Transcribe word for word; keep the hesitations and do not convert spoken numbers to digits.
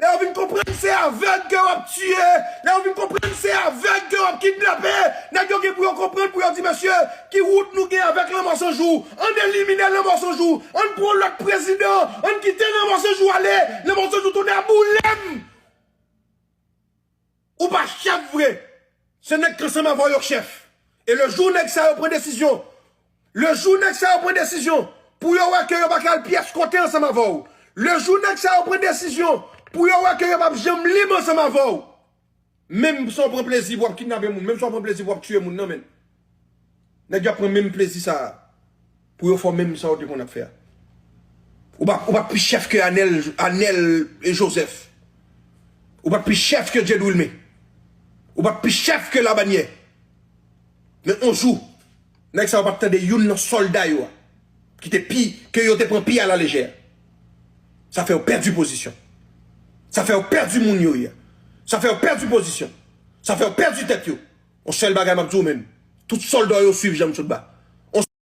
Lè yo vin konprann se avèg ke w ap tiye, lè yo vin konprann se avèg ke w ap kidnape, nèg yo gen pou yo konprann pou yo di, mesye, ki wout nou gen avèk Lanmò San Jou? Ann elimine Lanmò San Jou, ann pran lòt prezidan, ann kite Lanmò San Jou ale, Lanmò San Jou tounen a boule m. Ou pa chèf vre. Se nèg k ansanm avè w yo k chèf. E le jou nèg sa yo pran desizyon, le jou nèg sa yo pran desizyon pou yo wè ke yo pa ka al pyès kote ansanm avè w, le jou nèg sa yo pran desizyon pou yo wè ke yo p ap janm libre ansanm avè w, menm sa w pran plezi pou w ap kidnape moun, menm sa w pran plezi pou w ap tiye moun nan, men nèg yo ap pran menm plezi sa a pou yo fè w menm sa w te konn ap fè a. Ou pa, ou pa pi chèf ke Anèl, Anèl e Jozèf. Ou pa pi chèf ke Djedwilme. Ou pa pi chèf ke Labanyè. Men on jou, nèg sa yo p ap tande youn nan sòlda yo a, ki te pi, ke yo te pran pi alalejè. Sa fè yo pèdi pozisyon. Sa fè yo pèdi moun yo ye. Sa fè yo pèdi pozisyon. Sa fè yo pèdi tèt yo. On sèl bagay m ap di w menm, tout sòlda yo swiv Janm Soutba.